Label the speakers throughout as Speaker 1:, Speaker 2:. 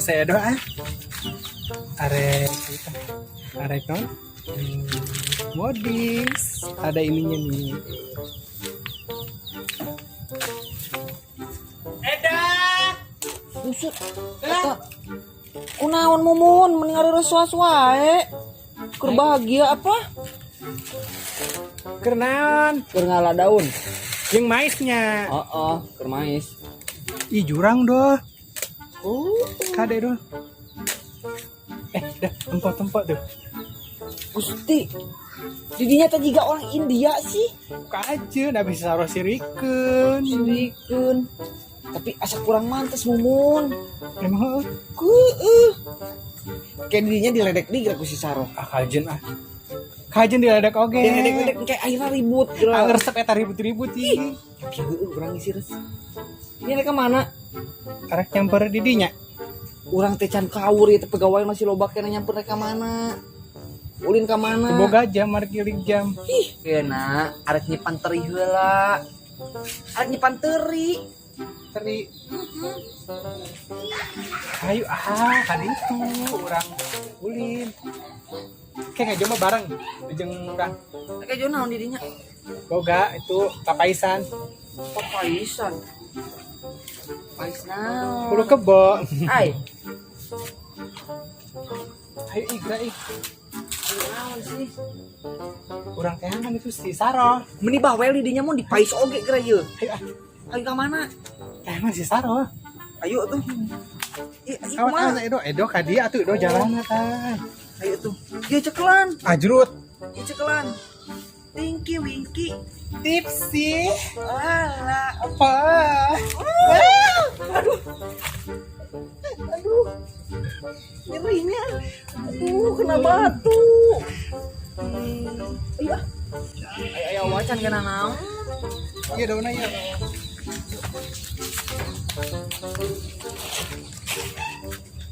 Speaker 1: Nyamper saya doa. Arek kita. Arek non? Modis. Ada ininya nih. Eda.
Speaker 2: Busuk. Eta. Kunaon, Mumun, mending resuas wae. Keur bahagia apa?
Speaker 1: Keur naon?
Speaker 2: Keur ngala daun.
Speaker 1: Yang maisnya.
Speaker 2: Heeh, keur mais.
Speaker 1: Ih, jurang doh.
Speaker 2: Oh,
Speaker 1: Kade doh. Eh, dah tempat-tempat tuh.
Speaker 2: Gusti. Didinya teh jiga orang India sih.
Speaker 1: Buka aja, nggak bisa saruh sirikeun.
Speaker 2: Sirikeun. Tapi asa kurang mantes, Mumun.
Speaker 1: Emang heuh?
Speaker 2: Heueuh. Kayak didinya diledek di ku si Saroh.
Speaker 1: Ah, kajen ah. Kajen diledek oge.
Speaker 2: Diledek-ledek kayak akhirnya ribut geura.
Speaker 1: Ah, resep eta ribut-ribut ih.
Speaker 2: Tapi heueuh urang isi res. Ini rek mana?
Speaker 1: Arek nyamper didinya.
Speaker 2: Urang teh can kawur ieu teh, pegawai masih loba kena, nyamper rek ka mana? Ulin ka mana?
Speaker 1: Boga jam, arek giling jam.
Speaker 2: Ih, kena arek nyipan teri heula. Arek nyipan teri.
Speaker 1: Teri. Ayo ah, kan itu urang ulin. Kayak ngajak mah bareng jeung urang.
Speaker 2: Rek jo naon didinya?
Speaker 1: Boga itu papaisan.
Speaker 2: Papaisan. Pais naon?
Speaker 1: Bulu kebo.
Speaker 2: Ai,
Speaker 1: Ayo ih, geura ih.
Speaker 2: Ayo naon sih?
Speaker 1: Urang teangan itu si Saroh.
Speaker 2: Meni bawel didinya mun dipais oge geura ieu.
Speaker 1: Ayo ah,
Speaker 2: Ayo ka mana?
Speaker 1: Teangan si Saroh.
Speaker 2: Ayo tuh. Ih, ayo
Speaker 1: Awas,
Speaker 2: kumaha?
Speaker 1: awas, Edo, Edo ka dia atuh Edo jalan tah.
Speaker 2: Ayo tuh. Ieu cekelan,
Speaker 1: Ajrut.
Speaker 2: Ieu cekelan. Tinky Winky.
Speaker 1: Tipsy.
Speaker 2: Alah,
Speaker 1: Apa?
Speaker 2: Aduh. Aduh. Nyerinya. Aduh, kena batu. Iya. Ayo, ayo wacan kena naon?
Speaker 1: Iya daunnya ya.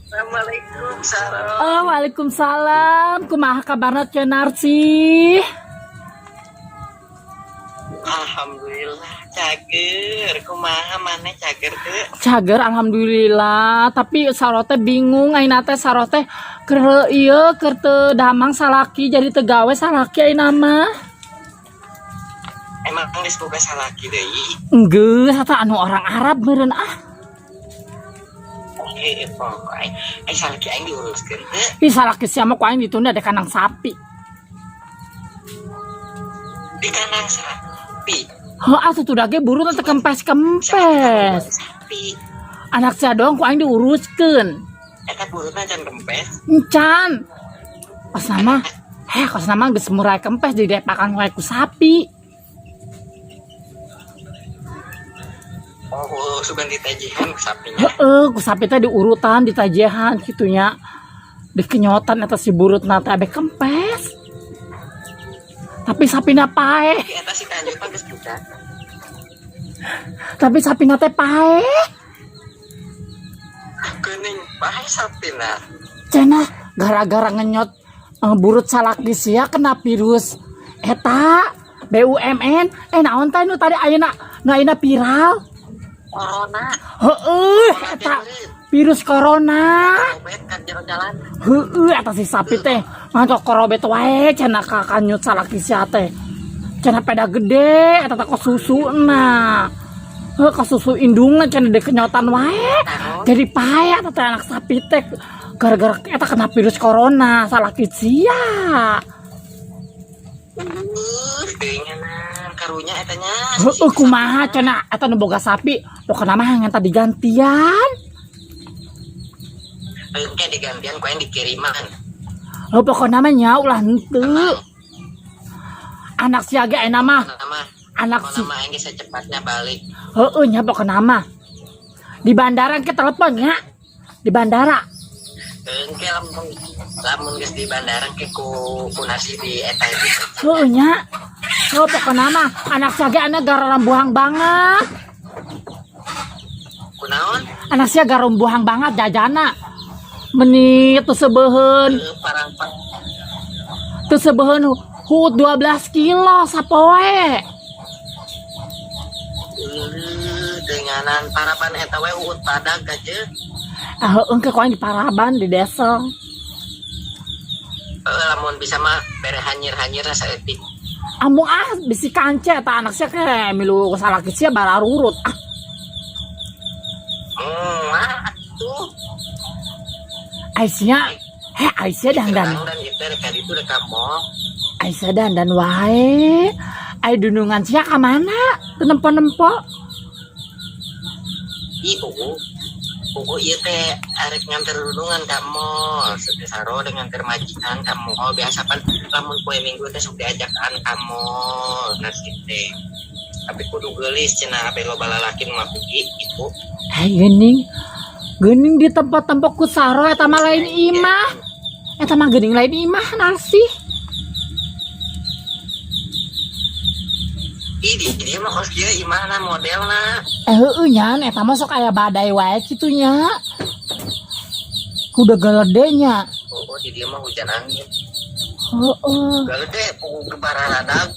Speaker 3: Assalamualaikum, Sarah.
Speaker 4: Oh, waalaikumsalam. Kumaha kabarna, Ce Narsi?
Speaker 3: Alhamdulillah, cager. Kumaha maneh, cager teu?
Speaker 4: Cager, alhamdulillah. Tapi Saroh teh bingung ayeuna teh, Saroh teh keur ieu keur teu damang salaki, jadi teu gawe salaki ayeuna mah.
Speaker 3: Emang geus boga salaki deui?
Speaker 4: Enggeus, eta anu orang Arab meureun ah.
Speaker 3: Eh, pokok aing ai salaki aing diuruskeun teu?
Speaker 4: Ih, salaki sia mah ku aing ditunda di kandang sapi.
Speaker 3: Di kandang sapi.
Speaker 4: Heuh atuh, tuh ge buru teh kempes-kempes.
Speaker 3: Sapi.
Speaker 4: Anak sia doang ku aing diuruskeun.
Speaker 3: Eta burutna can kempes.
Speaker 4: Encan. Pas nama, heh, kos nama geus murai kempes jadi pakan wae ku sapi.
Speaker 3: Oh, sugan ditajihan ku sapinya.
Speaker 4: Heeh, ku sapi teh diurutan, ditajihan kitu nya. Dikenyotan eta si burutna teh abe kempes. Tapi sapina paeh.
Speaker 3: Tapi eta si kanjut mah geus buka.
Speaker 4: Tapi sapina teh paeh.
Speaker 3: Geuning paeh sapina.
Speaker 4: Cenah gara-gara ngenyot burut salaki sia kena virus eta BUMN, eh, naon teh nu tadi ayeuna nu ayeuna viral?
Speaker 3: Corona.
Speaker 4: Heeh, eta virus corona.
Speaker 3: Korobet kan jero jalan.
Speaker 4: Heeh, eta si sapi teh ngantos korobet wae cenah ka kanyut salaki sia teh. Cenah peda gede eta teh kos susuna. Heuh, kos susu indungna cenah dikenyotan wae. Jadi paeh eta teh anak sapi teh gara-gara eta kena virus corona salaki sia.
Speaker 3: Geuningan karunya eta nya.
Speaker 4: Heeh, kumaha cenah eta nu boga sapi pokona mah ngenta digantian.
Speaker 3: Engke digantian ku aing dikiriman.
Speaker 4: Heuh, pokona mah nya ulah henteu. Anak sia ge ayeuna mah
Speaker 3: Nama
Speaker 4: anak si
Speaker 3: nama aing ge secepatnya balik.
Speaker 4: Heeh nya, pokona mah. Di bandara ke telepon nya. Di bandara.
Speaker 3: Engke lamun lamun geus di bandara ke ku nasi di eta itu.
Speaker 4: Heeh nya. Heuh, pokona mah anak sia ge anak garambuhang banget.
Speaker 3: Kunaon?
Speaker 4: Anak sia garambuhang banget jajana. Meni teu sebeuheun,
Speaker 3: Heuh, parang
Speaker 4: teu sebeuheun huut 12 kilo sapoe.
Speaker 3: Heuh, denganan parapan eta we uut padag aja.
Speaker 4: Ah, heueuh ke ku aing di paraban di desa.
Speaker 3: Heeh, lamun bisa mah bere hanyir-hanyir saeutik.
Speaker 4: Amung ah bisi kance eta anak sia ke milu salaki sia bararurut ah.
Speaker 3: Ah, tuh.
Speaker 4: Aisyah, heh Aisyah dandan.
Speaker 3: Dan itu rek itu rek ka mall.
Speaker 4: Aisyah dandan wae. Ai dunungan sia ka mana? Teu nempo-nempo.
Speaker 3: Ih, pugu. Pugu ieu teh arek nganter dudungan ka mall. Sete saro dengan nganter majikan ka mall. Biasa pan lamun poe Minggu teh sok diajakan ka mall nasi teh. Tapi kudu geulis cenah abe loba lalaki nu makugi gitu.
Speaker 4: Eh geuning. Geuning di tempat-tempat ku saro eta mah lain imah. Eta mah geuning lain imah nasi.
Speaker 3: Ih, di dia mah kos kieu imahna modelna.
Speaker 4: Eh heueuh nya eta mah sok aya badai wae kitu nya. Kuda galede nya.
Speaker 3: Oh, di dia mah hujan angin.
Speaker 4: Heeh.
Speaker 3: Galede pugu gebararadag.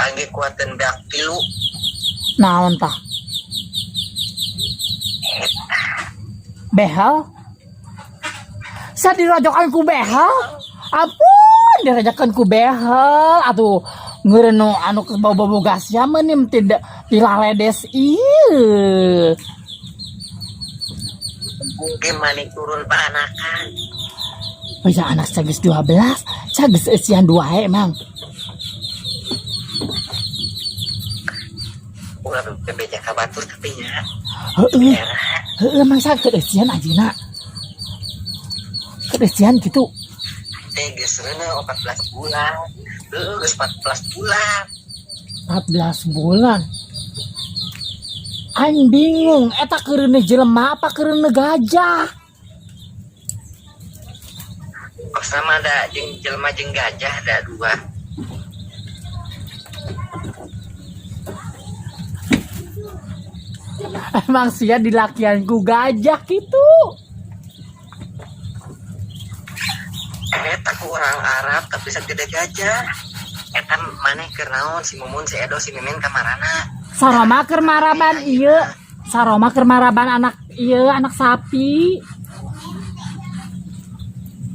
Speaker 3: Angge kuateun beak tilu.
Speaker 4: Naon tah? Behel? Sa dirajokan ku behel? Ampun, dirajakan ku behel atuh ngeureun nu anu bau-bau gasnya meunim tidak dilaledes ieu.
Speaker 3: Mungkin manik turun paanakan.
Speaker 4: Oh ya anak cageus 12, cageus eusian 2 emang.
Speaker 3: Ulah bebeja ka batur tapi nya.
Speaker 4: Heeh. Heeh emang sa keur eusian anjeunna. Keur eusian kitu.
Speaker 3: Teh geus reuneuh 14 bulan. Heeh, geus 14 bulan.
Speaker 4: 14 bulan. Aing bingung, eta keureuneuh jelema apa keureuneuh gajah?
Speaker 3: Oh, sama da jeung jelema jeung gajah da dua.
Speaker 4: Emang sia dilakian ku gajah gitu.
Speaker 3: Eta ku orang Arab tapi sagede gajah. Eta maneh keur naon si Mumun, si Edo, si Mimin kamarana?
Speaker 4: Saroma keur maraban ieu. Saroma keur maraban anak ieu, anak sapi.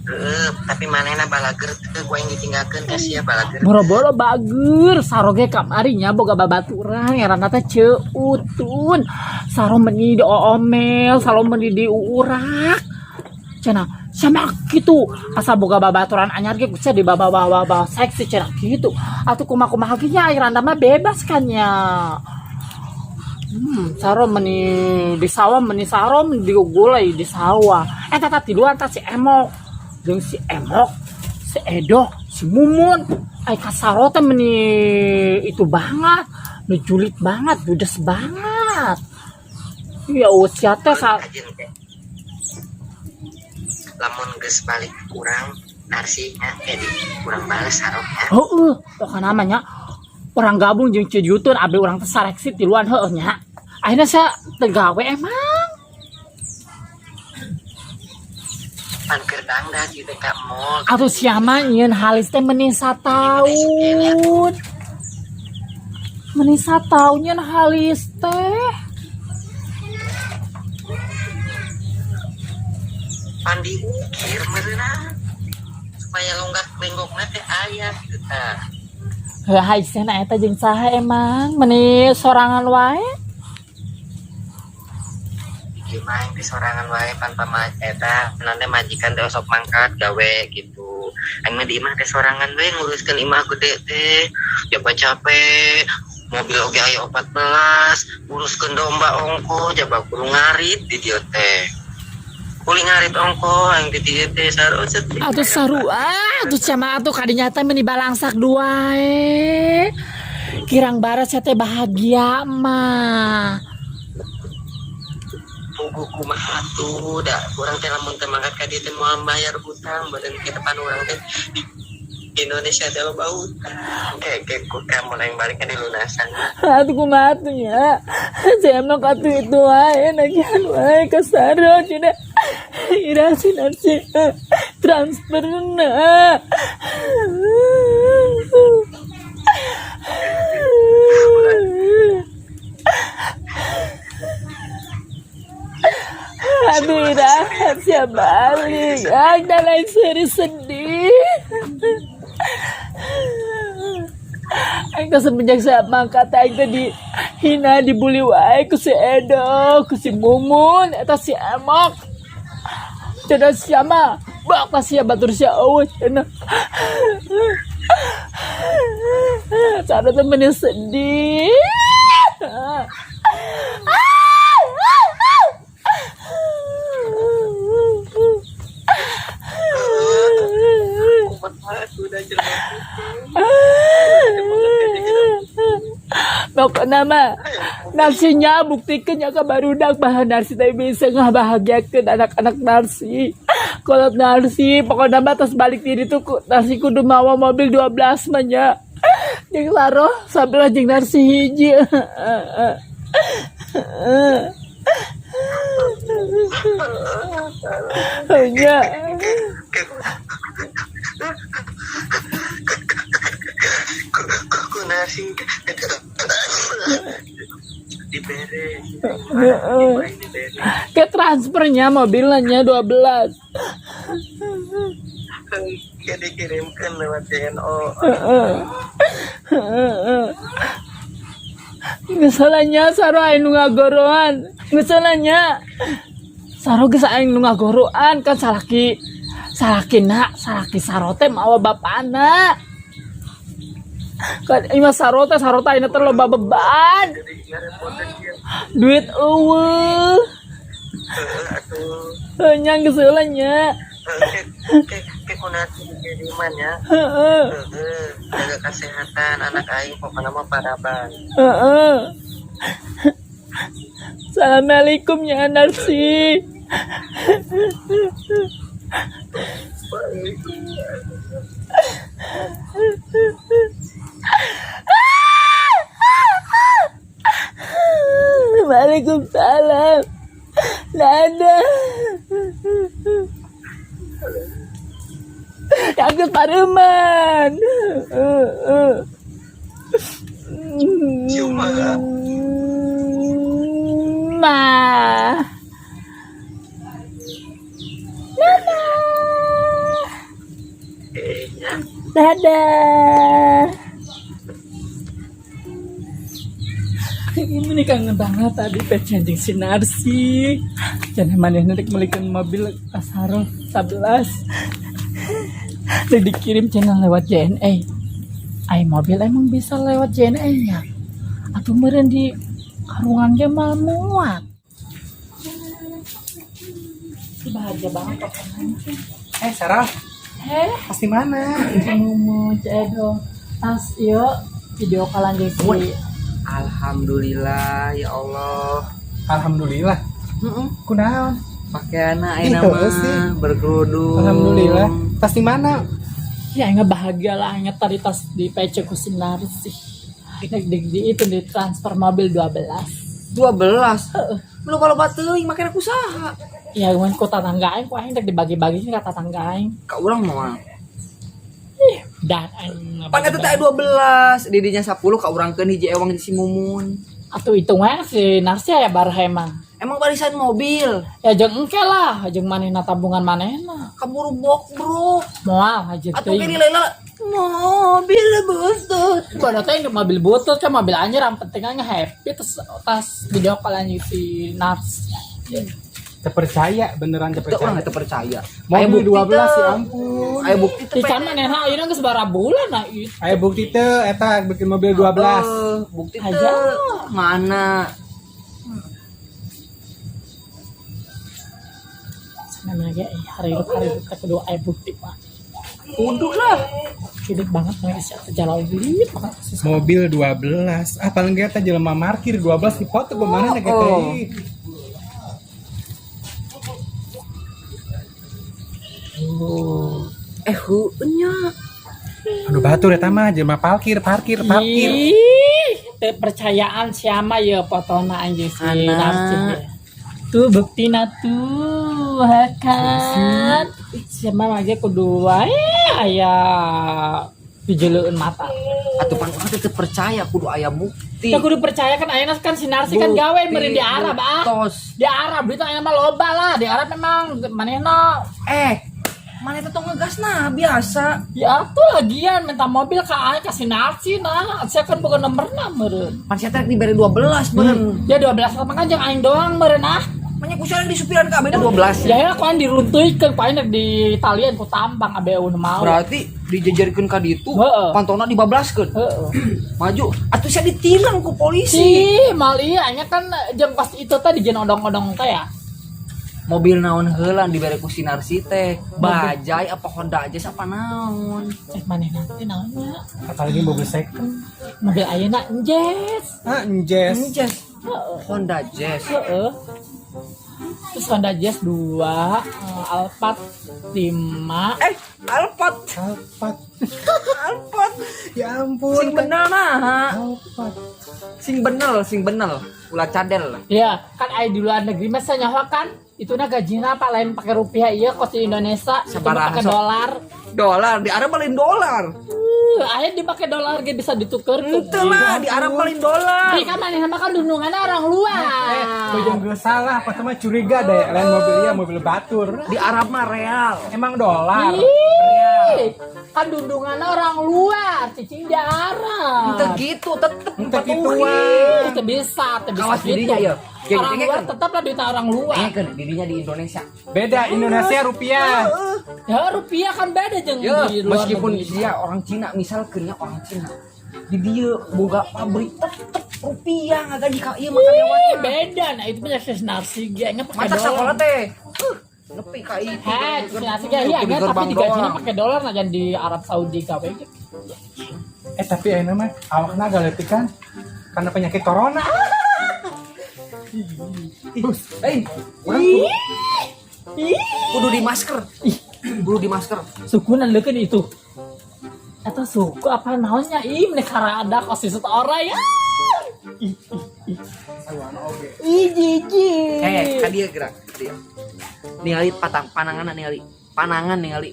Speaker 3: Heeh, tapi manehna balager teu ku aing ditinggalkeun ka sia balager.
Speaker 4: Boro-boro bager, saroge kamari nya boga babaturan ngaranna teh Ceutun. Saro meni diomel, saro meni diuurak. Cenah sama kitu asa boga babaturan anyar ge kusia dibawa-bawa seksi cenah kitu. Atuh kumaha-kumaha ge nya air mah bebas kan nya. Saro meni di sawah meni saro meni digulai di sawah. Eta tah tiluan tah si Emok. Jeung si Emok, si Edo, si Mumun. Ai ka Saro teh meni itu banget, meni julid banget, judes banget. Ya usia teh sa
Speaker 3: lamun geus balik kurang narsinya jadi kurang bales saroknya.
Speaker 4: Heeh, pokokna mah nya urang gabung jeung Ceu Jutun abdi urang teh saleksi tiluan heueuh nya. Akhirnya saya teu gawe emang.
Speaker 3: Pan keur dangdas di TK mall.
Speaker 4: Atuh sia mah nyieun halis teh meni sataun. Meni sataun nyieun halis teh.
Speaker 3: Pan diukir meureunna supaya longgak lenggokna teh aya kitu tah.
Speaker 4: Heuh haisena eta jeung saha emang meni sorangan wae.
Speaker 3: Ieu mah aing teh sorangan wae pan eta nanti majikan teh osok mangkat gawe gitu. Aing mah di imah teh sorangan we nguruskeun imah gede teh. Jaba capek, mobil oge aya 14, nguruskeun domba ongko jaba kudu ngarit di dieu teh. Kuli ngarit ongko aing di dieu teh saru sedih.
Speaker 4: Atuh saru ah, atuh sia mah atuh kadinya teh meni balangsak duae. Kirang baras sia teh bahagia mah.
Speaker 3: Pugu kumaha tuh da urang teh lamun teh mangkat ka dieu teh moal bayar hutang badan ke depan urang teh di Indonesia teh loba hutang. Kayak ku kamu yang balik kan dilunasan.
Speaker 4: Atuh kumaha tuh nya. Saya mah katuh itu wae nagihan wae ka Saro cenah. Ira si narsi transferna. Birahan sia balik. Aing da lain seuri sedih. Aing teh semenjak saya mangkat aing teh dihina, dibully wae ku si Edo, ku si Mumun, eta si Emok. Cenah sia mah, bak sia batur sia eueuh cenah. Cara teh meni sedih.
Speaker 3: Udah jelema.
Speaker 4: Pokoknya mah Narsinya buktikan ya ke barudak bahwa Narsi teh bisa ngabahagiakeun anak-anak Narsi. Kalau Narsi pokoknya mah tas balik diri tuh Narsi kudu mawa mobil 12 mah nya. Jeung Saroh sabelah jeung Narsi hiji. Nya.
Speaker 3: Ku Narsi dibere. Dibere.
Speaker 4: Ke transfernya mobilnya 12.
Speaker 3: Kayak dikirimkan lewat JNO.
Speaker 4: Misalnya Saro aing nu ngagoroan. Misalnya Saro geus aing nu ngagoroan kan salaki salakina salaki Saro teh mawa bapana. Kan imah Saro teh Saro teh ayeuna teh loba beban.
Speaker 3: Jadi ngarepotan dia.
Speaker 4: Duit eueuh.
Speaker 3: Heeh atuh.
Speaker 4: Heuh nya geus heula nya.
Speaker 3: Ke ku Narsi dikiriman ya.
Speaker 4: Heeh.
Speaker 3: Heeh, jaga kesehatan anak aing pokoknya mah paraban.
Speaker 4: Heeh. Assalamualaikum ya Narsi. Waalaikumsalam. Dadah. Yang pareman.
Speaker 3: Cium mah.
Speaker 4: Ma. Mama.
Speaker 3: Kayaknya.
Speaker 4: Dadah. Ini kangen banget tadi pecah jeung si Narsi. Jangan manehna rek meulikeun mobil Asaro 11. Udah dikirim channel lewat JNE. Ai mobil emang bisa lewat JNE nya? Atau meureun di karungan ge mah muat. Bahagia banget pokoknya.
Speaker 1: Eh, Sarah,
Speaker 4: Eh,
Speaker 1: pasti mana?
Speaker 4: Mumu Edo. Tas ieu video callan jeung si
Speaker 2: Alhamdulillah ya Allah.
Speaker 1: Alhamdulillah.
Speaker 2: Heeh.
Speaker 1: Kunaon?
Speaker 2: Pakaianna
Speaker 1: Ih,
Speaker 2: ayeuna
Speaker 1: heueuh sih.
Speaker 2: mah berkerudung.
Speaker 1: Alhamdulillah. Tas di mana?
Speaker 4: Ya nggak bahagia lah ingat tadi tas di PC ku si Narsi. Di itu di transfer mobil 12.
Speaker 2: 12. Belum kalau teuing make aku saha.
Speaker 4: Ya mun ku tatangga aing ku aing rek dibagi-bagi ka tatangga aing.
Speaker 2: Ka urang moal.
Speaker 4: Ih, dan aing
Speaker 2: Pan eta teh 12, didinya 10 ka urangkeun hiji ewang di si Mumun.
Speaker 4: Atuh hitung wae si Narsi aya baraha emang.
Speaker 2: Emang barisan mobil.
Speaker 4: Ya jeung engke lah, jeung manehna tabungan manehna.
Speaker 2: Kaburu bok, Bro.
Speaker 4: Moal haji
Speaker 2: Atuh
Speaker 4: teuing.
Speaker 2: ke lila mobil butut.
Speaker 4: Bodoh teh mobil butut kan mobil anjir yang penting aja happy terus tas video callan si Narsi.
Speaker 1: Terpercaya, beneran
Speaker 2: Teu urang
Speaker 1: terpercaya.
Speaker 2: teu percaya. Aya
Speaker 1: Mobil
Speaker 2: bukti
Speaker 1: 12
Speaker 2: teu.
Speaker 1: ya ampun.
Speaker 2: Aya bukti teu.
Speaker 4: Di kan manehna ayeuna geus bara bulan nah itu.
Speaker 1: Ayo bukti teu eta bikin mobil 12.
Speaker 2: Eh, bukti teu.
Speaker 4: Aja.
Speaker 2: Mana?
Speaker 4: Namanya ge hari hidup teh kudu aya bukti pak.
Speaker 2: Kudu lah.
Speaker 4: Hidup banget maneh sia teh jalan duit banget susah.
Speaker 1: Mobil 12. Ah paling ge eta jelema parkir 12 dipoto kumaha na
Speaker 2: Oh.
Speaker 1: gitu.
Speaker 2: Oh. Eh, heueuh nya.
Speaker 1: Aduh batur eta mah jelema parkir parkir parkir.
Speaker 4: Ih, teu percayaan siapa ya fotona anjing si
Speaker 2: Anak.
Speaker 4: Narsi. ya. Tuh buktina tuh kan. Siapa aja kudu wae aya Dijeleun mata.
Speaker 2: Atuh pan urang teh teu percaya, kudu aya bukti.
Speaker 4: Ya kudu percaya kan, ayeuna kan si Narsi kan gawe meureun di Arab ah.
Speaker 2: Tos.
Speaker 4: Di Arab duit ayeuna mah loba lah, di Arab memang manehna.
Speaker 2: Eh, mana teh tong ngegas nah biasa.
Speaker 4: Ya tuh lagian minta mobil ka aing ka si Narsi nah, saya kan bukan nomorna meureun.
Speaker 2: Pan sia teh dibere 12 meureun.
Speaker 4: Ya 12 mah kan jeung aing doang meureun ah.
Speaker 2: Manya ku sia disupiran kabeh 12.
Speaker 4: Ya ya ku aing diruntuikeun, ku aing di talian ku tambang ABU nu mau.
Speaker 2: Berarti dijejerkeun ka ditu, pantona dibablaskeun.
Speaker 4: Heeh.
Speaker 2: Maju, atuh sia ditilang ku polisi.
Speaker 4: Sih, mal iya nya kan jeung pas itu teh dijieun odong-odong teh ya.
Speaker 2: Mobil naon heula dibere ku si Narsi teh? Bajai apa Honda Jazz apa naon?
Speaker 4: Cek manehna teh naonnya?
Speaker 1: Apalagi mobil second.
Speaker 4: Mobil ayeuna Jazz.
Speaker 1: Ah, Jazz.
Speaker 2: Jazz.
Speaker 4: Heeh.
Speaker 2: Honda Jazz.
Speaker 4: Heeh. Terus Honda Jazz 2, Alphard 5.
Speaker 2: Eh, Alphard.
Speaker 1: Alphard.
Speaker 2: Alphard.
Speaker 1: Ya ampun.
Speaker 2: Sing bener nah.
Speaker 1: Alphard.
Speaker 2: Sing bener, sing bener. Ulah cadel.
Speaker 4: Ya, kan aya di luar negeri mah nyawa kan itu nah gajinya apa lain pakai rupiah, iya kos di Indonesia itu mah
Speaker 2: Sabaraha,
Speaker 4: pakai
Speaker 2: sok?
Speaker 4: Dolar.
Speaker 2: Dolar di Arab paling dolar.
Speaker 4: Aya dipakai dolar ge bisa dituker.
Speaker 2: Ente lah di Arab paling dolar.
Speaker 4: Ih, kan manehna mah kan dundunganna orang luar.
Speaker 1: Eh, bojong gue salah, pertama curiga deh, lain mobilnya mobil batur.
Speaker 2: Di Arab mah real.
Speaker 1: Emang dolar.
Speaker 4: Ih, kan dundunganna orang luar, cicing di Arab.
Speaker 2: Ente gitu tetep
Speaker 1: Ente
Speaker 2: patuhi.
Speaker 1: gituan.
Speaker 4: Itu bisa, itu bisa
Speaker 2: Kawas
Speaker 4: gitu.
Speaker 2: dirinya ya. Geng,
Speaker 4: Orang
Speaker 2: geng,
Speaker 4: luar
Speaker 2: kan.
Speaker 4: tetaplah duit orang luar.
Speaker 2: Eh kan dirinya di Indonesia.
Speaker 1: Beda Indonesia rupiah.
Speaker 4: Ya rupiah kan beda jeung
Speaker 2: Ya,
Speaker 4: di luar
Speaker 2: meskipun
Speaker 4: negeri.
Speaker 2: dia orang Cina, misalkan ya orang Cina. Di dia boga pabrik tetep rupiah ngagaji ka ieu mah
Speaker 4: Ih,
Speaker 2: karyawanna.
Speaker 4: beda. Nah, itu punya si Narsi ge nya pakai
Speaker 2: Mata
Speaker 4: dolar.
Speaker 2: sekolah teh. Nepi ka itu.
Speaker 4: Heh, si Narsi ge iya nya, tapi digajinya pakai dolar nah jangan di Arab Saudi gawe ge.
Speaker 1: Eh, tapi ayeuna mah awakna agak leutik kan karena penyakit corona. Bus.
Speaker 2: Eh, urang kudu di masker. Ih, kudu di masker.
Speaker 4: Suku leukeun itu. Atau suku apa naonnya? Ih, meni karada kos si ora ya. Ih, ih, ih. Ih, jijik.
Speaker 2: Eh, ka dieu gerak, ka dieu. Ningali patang panangan ningali. Panangan ningali.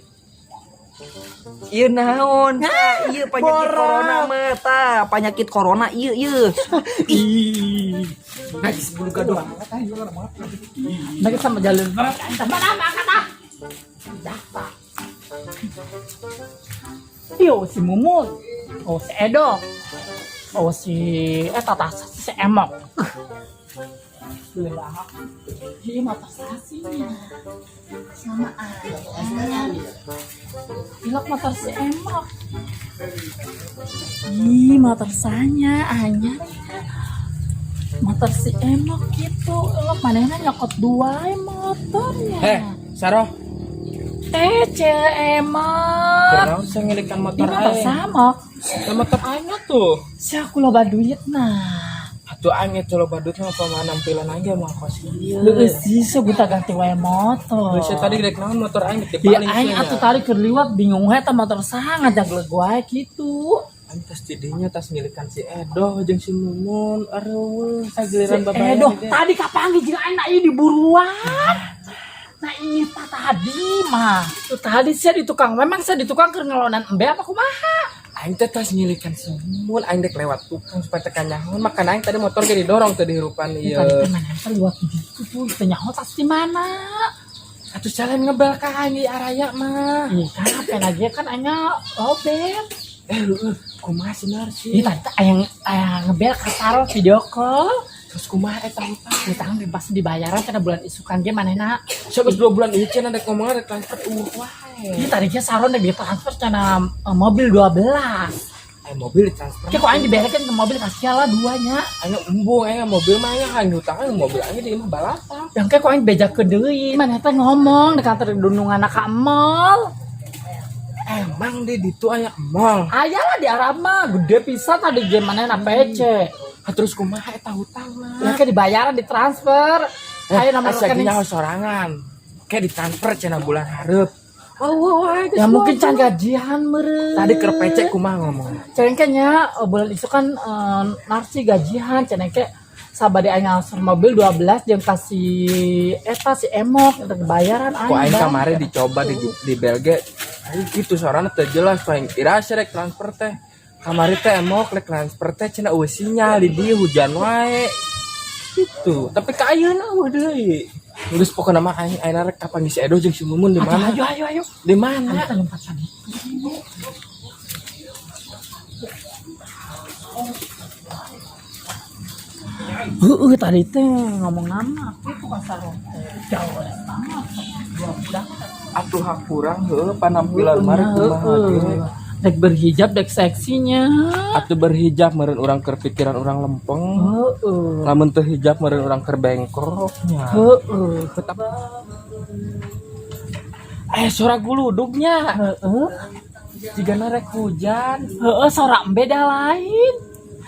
Speaker 2: Ieu naon? Tah, ieu penyakit corona mah tah, penyakit corona ieu ieu.
Speaker 4: Ih.
Speaker 2: Najis bulu gaduh.
Speaker 4: Mereka sama jalan banget. Entah mana angkat ah. Daftar. Yo si Mumut, oh si Edo, oh si Tata si Emok. Beli. Iya motor stasinya. Sama aja. Ilok motor si Emok. Ih, motor sanya anyar ya. Motor si Emok gitu. Ilok manehna nyokot dua motornya.
Speaker 5: Eh, Saroh,
Speaker 4: Eh, ce Emok.
Speaker 5: kunaon saya ngelikan
Speaker 4: Di
Speaker 5: motor
Speaker 4: motor
Speaker 5: aing?
Speaker 4: sama.
Speaker 5: Lah, motor aing tuh.
Speaker 4: Si aku loba duit nah.
Speaker 5: Atuh aing itu loba duit mah pamana nampilan aja mah kos ieu.
Speaker 4: Leueus sih so gonta ganti wae motor.
Speaker 5: Geus tadi rek naon motor aing
Speaker 4: Ya
Speaker 5: dipaling
Speaker 4: aing atuh tadi keur liwat bingung we eta motor saha ngajagleg wae kitu.
Speaker 5: Aing tas tidinya tas ngilikan si Edo jeung si Mumun. Aduh,
Speaker 4: Si
Speaker 5: sagiliran babayan.
Speaker 4: Edo tadi kapanggih jeung aing na ieu di buruan. Nah iya tadi mah. Itu tadi sih di tukang. Memang saya di tukang keur ngelonan embe apa kumaha?
Speaker 5: Aing teh tas ngilikan si Mumun, aing dek lewat tukang supaya tekan nyaho. Makana aing tadi motor ge didorong teh dihirupan
Speaker 4: Ya,
Speaker 5: ieu.
Speaker 4: tadi teh mana teh liwat di situ tuh teu nyaho tas di mana?
Speaker 5: Atuh jalan ngebel ka aing di araya mah.
Speaker 4: Iya kan apa lagi kan aing lobet.
Speaker 5: Eh, leueuh, kumaha si Narsi?
Speaker 4: Iya tadi teh aya aya ngebel ka Saro video call.
Speaker 5: Terus kumaha eta hutang?
Speaker 4: Hutang di pasti dibayaran karena bulan isukan ge manehna.
Speaker 5: Sok geus 2 bulan ieu cenah dek ngomongna rek transfer wae.
Speaker 4: Iya tadi ge Saro dek ditransfer cenah mobil 12.
Speaker 5: Eh, mobil ditransfer.
Speaker 4: Kayak kok aing diberekeun ke mobil kasihan lah duanya.
Speaker 5: Aing embung aing mobil mah aing aing hutang aing mobil aing di imah balata.
Speaker 4: Yang kayak kok aing bejakeun deui. Maneh teh ngomong di kantor dundungan ka mall.
Speaker 5: Emang di ditu aya mall?
Speaker 4: Aya lah di Arab mah gede pisan tadi ge manehna PC.
Speaker 5: Ah, terus kumaha eta hutangna?
Speaker 4: Ya kayak dibayaran ditransfer. Ayo nomor
Speaker 5: asa
Speaker 4: rekening.
Speaker 5: nyaho sorangan. Kayak ditransfer cenah bulan hareup. Oh, wah, wah,
Speaker 4: Ya mungkin can gajian meureun.
Speaker 5: Tadi keur PC kumaha ngomong?
Speaker 4: Cenengke nya bulan itu kan narsi gajian cenengke sabade aing ngangsur mobil 12 jeung kasih eta si Emok untuk bayaran
Speaker 5: Ku aing
Speaker 4: Bang.
Speaker 5: kamari dicoba di Belgia. Aing kitu sorana teu jelas paling ira rek transfer teh. Kamari teh emok rek transfer teh cenah euweuh sinyal di dieu hujan wae. Gitu. Tapi ka ayeuna euweuh deui. Geus pokona mah aing ayeuna rek kapan si Edo jeung si Mumun di mana?
Speaker 4: Ayo ayo ayo.
Speaker 5: Di mana?
Speaker 4: Kita lompat tadi. Heeh, tadi teh ngomong nama itu kasar teh. Jauh banget. Dua budak.
Speaker 5: Atuh hak kurang heueuh panampilan mah rek kumaha ge.
Speaker 4: Dek berhijab dek seksinya.
Speaker 5: Atuh berhijab meureun urang keur pikiran urang lempeng.
Speaker 4: Heeh.
Speaker 5: Lamun teu hijab meureun urang keur bengkrok nya.
Speaker 4: Heeh.
Speaker 5: Eh suara guludugnya.
Speaker 4: Heeh.
Speaker 5: Jigana rek hujan.
Speaker 4: Heeh, sora embe dah lain.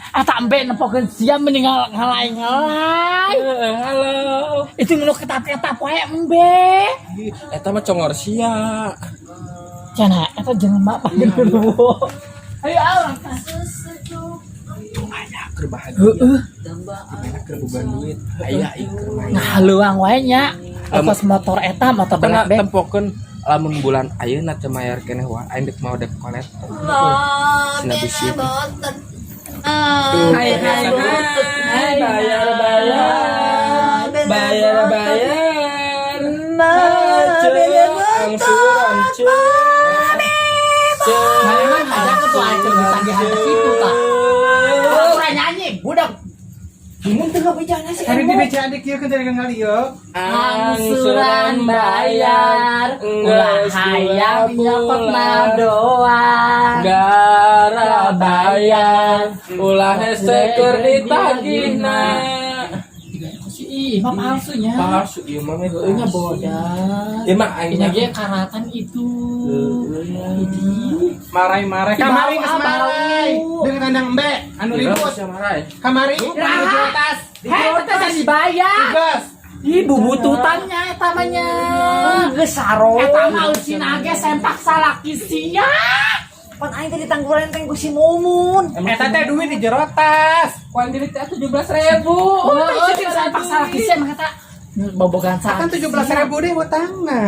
Speaker 4: Eta embe nempokeun sia mending ngalai-ngalai.
Speaker 5: Heeh, halo.
Speaker 4: Itu nu ketap-ketap wae embe.
Speaker 5: Ih, eta mah congor sia.
Speaker 4: Cenah eta jelema panggil. Ayo ah, urang tah.
Speaker 5: Aya keur bahagia.
Speaker 4: Heeh.
Speaker 5: Gimana keur boga duit. Aya ieu keur main.
Speaker 4: Ngahaleuang wae nya. Ongkos motor eta motor
Speaker 5: Tengah
Speaker 4: black.
Speaker 5: tempokeun lamun bulan ayeuna teu mayar keneh wae aing dek mau dek kolektor. Sina bisi.
Speaker 4: Hai hai hai.
Speaker 5: Bayar bayar. Bayar bayar. Angsuran ce.
Speaker 4: Mana ngajak ke tuh aing keur ditagihan ke situ tah. Urang nyanyi budak.
Speaker 2: Mumun teu ngabejana si
Speaker 1: Hari
Speaker 2: Emo.
Speaker 1: di BCA di kieu kan dari ngali yo.
Speaker 4: Angsuran bayar, ulah hayang nyokot mah doang.
Speaker 5: Gara bayar ulah hese keur ditagihna.
Speaker 4: Si mah palsunya.
Speaker 5: Palsu ieu mah meh
Speaker 4: Heueuh nya bodas.
Speaker 5: Ieu mah aing
Speaker 4: Ini ge karatan itu.
Speaker 1: Marai-marai kamari geus marai. Dengan kandang embe anu ribut.
Speaker 5: Marai.
Speaker 1: Kamari anu tas.
Speaker 4: Hei, eta teh dibayar.
Speaker 1: Tugas.
Speaker 4: Ih, bubututannya eta mah nya.
Speaker 2: Geus saro.
Speaker 4: Eta mah eucina ge sempak salaki sia.
Speaker 2: Pan aing teh ditangguran teh ku si Mumun.
Speaker 1: Eta teh duit di jero tas.
Speaker 5: Kuan diri teh 17.000.
Speaker 4: Oh, itu sempak salaki sia mah eta bobogan
Speaker 1: Kan
Speaker 4: salaki.
Speaker 1: 17.000 deh hutangna.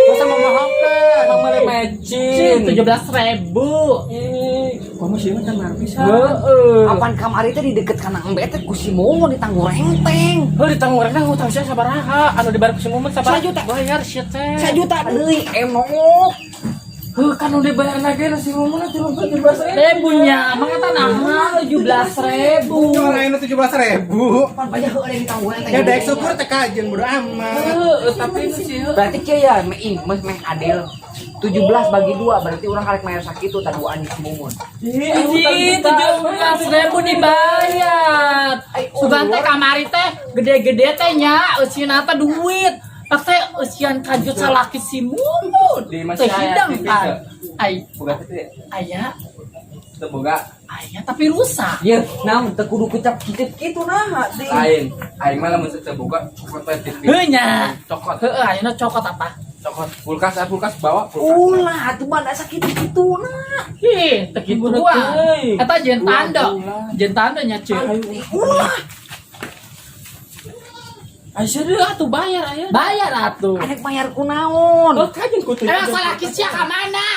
Speaker 1: Masa mau mohokeun.
Speaker 5: Emang meuli mecin.
Speaker 4: 17.000.
Speaker 5: Ih, kamu sih mah kan marpi sa.
Speaker 4: Heeh.
Speaker 2: Apan kamari teh di deket kana embe teh ku si Mumun ditangguh renteng.
Speaker 5: Heuh ditanggung renteng hutang sia sabaraha? Anu dibayar ku si Mumun sabaraha?
Speaker 2: Sajuta.
Speaker 5: Bayar sia teh.
Speaker 2: Sajuta deui emok.
Speaker 5: Heuh kan udah bayar lagi si Mumun 17.000.
Speaker 4: Ribunya, emang eta naha 17.000.
Speaker 1: Cuma anu 17.000.
Speaker 2: Pan banyak heueuh ditangguh renteng.
Speaker 1: Ya daek syukur teh kajeun bodo amat.
Speaker 5: Heuh, tapi itu sih heuh.
Speaker 2: Berarti kieu ya meh meh meh adil. 17 bagi 2 berarti urang karek mayar sakitu taduan si Mumun.
Speaker 4: Ih, 17.000 dibayar. Sugan teh kamari teh gede-gede teh nya eusina teh duit. Pak teh eusian kanjut salaki si Mumun.
Speaker 5: Di masih
Speaker 4: Teh
Speaker 5: aya
Speaker 4: hidang
Speaker 5: TV
Speaker 4: kan.
Speaker 5: teu?
Speaker 4: Ai,
Speaker 5: Boga teh
Speaker 4: aya,
Speaker 5: teu boga.
Speaker 4: aya tapi rusak.
Speaker 2: Ye, naon teu kudu kucap kicip kitu naha sih.
Speaker 5: Lain. Aing mah lamun teu boga cokot we TV.
Speaker 4: Heuh nya.
Speaker 5: Cokot.
Speaker 4: Heueuh ayeuna cokot apa?
Speaker 5: Cokot kulkas, ah, kulkas bawa kulkas.
Speaker 2: Ulah atuh mah da sakitu kitu nah.
Speaker 4: Ih, teu kituan. Eta jeung tando. Jeung tando nya ceuk.
Speaker 2: Ulah,
Speaker 5: Aisyah deui atuh bayar aya.
Speaker 4: Bayar atuh.
Speaker 2: arek bayar ku naon?
Speaker 5: Oh, kajeun ku
Speaker 4: Emang salaki sia ka mana?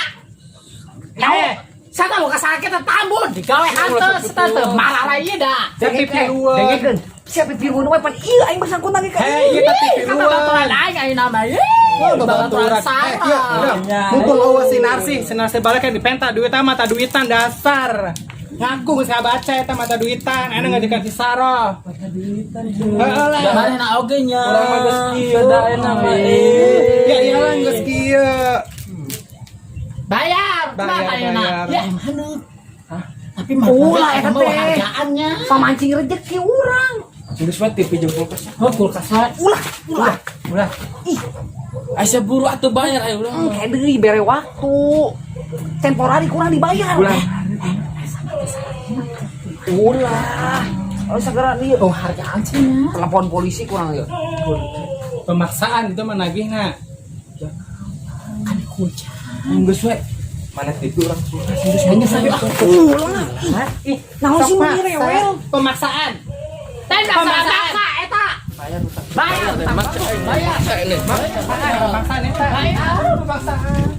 Speaker 4: Eh, saya tahu ka sakit teh tambun digawe hanteu seta teu marah ieu da.
Speaker 1: Siap pipilueun.
Speaker 2: Dengekeun. Siap pipilueun wae pan ieu aing bersangkutan ge ka
Speaker 1: Hei, ieu teh
Speaker 4: Kata
Speaker 1: pipilueun.
Speaker 4: baturan aing ayeuna mah. Ih,
Speaker 1: Oh, babaturan.
Speaker 4: babaturan
Speaker 1: Eh, iya,
Speaker 4: sarah.
Speaker 1: udah. Mumpung eueuh si Narsi, si Narsi balik kan dipenta duit mata duitan dasar. Ngaku geus ngabaca eta mata duitan, anu ngajekan si Saro. Mata duitan. Heeh lah.
Speaker 4: Manehna oge nya.
Speaker 5: Urang mah geus kieu da enak mah.
Speaker 1: Ya iyalah geus kieu.
Speaker 4: Bayar,
Speaker 1: Bayar,
Speaker 4: kumaha ayeuna?
Speaker 1: bayar.
Speaker 4: Ya emang Tapi mah
Speaker 2: Ulah, eta
Speaker 4: mah
Speaker 2: teh.
Speaker 4: hargaannya.
Speaker 2: Pamancing rezeki urang.
Speaker 5: Geus we TV jeung kulkas.
Speaker 4: Oh, kulkas wae.
Speaker 2: Ulah, ulah.
Speaker 1: Ulah.
Speaker 2: Ih,
Speaker 5: Aisyah buru atuh bayar ayo ulah.
Speaker 2: kayak deui bere waktu. Temporari kurang dibayar.
Speaker 5: Ulah.
Speaker 2: Ulah. Oh, segera dia.
Speaker 4: Oh, hargaan sih nya.
Speaker 2: Telepon polisi kurang ya.
Speaker 1: Pemaksaan itu mah nagihna.
Speaker 4: Kan kucang.
Speaker 5: Geus we. Mana TV urang kulkas geus.
Speaker 4: Hanya saja ah.
Speaker 2: Ulah.
Speaker 1: Ih,
Speaker 2: Naon
Speaker 1: sok
Speaker 2: sih
Speaker 1: paksa.
Speaker 2: meni rewel?
Speaker 1: Pemaksaan.
Speaker 4: Teh paksa eta.
Speaker 5: Bayar utang.
Speaker 4: Bayar,
Speaker 1: Bayar. Paksaan eta. Bayar, paksaan.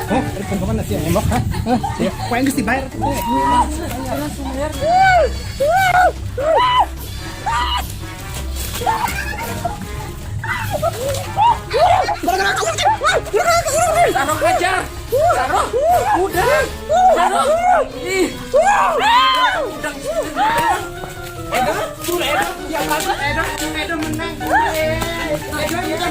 Speaker 1: Hah? Kemana sih yang hah? Hah? Kau yang dibayar.
Speaker 2: Saro hajar. Saro, udah. Saro. Ih.
Speaker 1: Edo, Edo, ya Edo, Edo menang. Edo, Edo.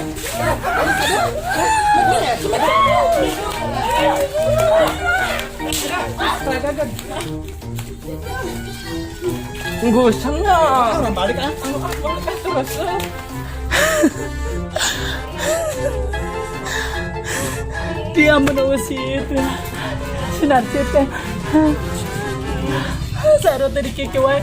Speaker 5: Tunggu senang.
Speaker 1: Orang balik ah.
Speaker 5: Terus.
Speaker 4: Dia menunggu itu. Si Narsi teh. Saro teh dikeke wae.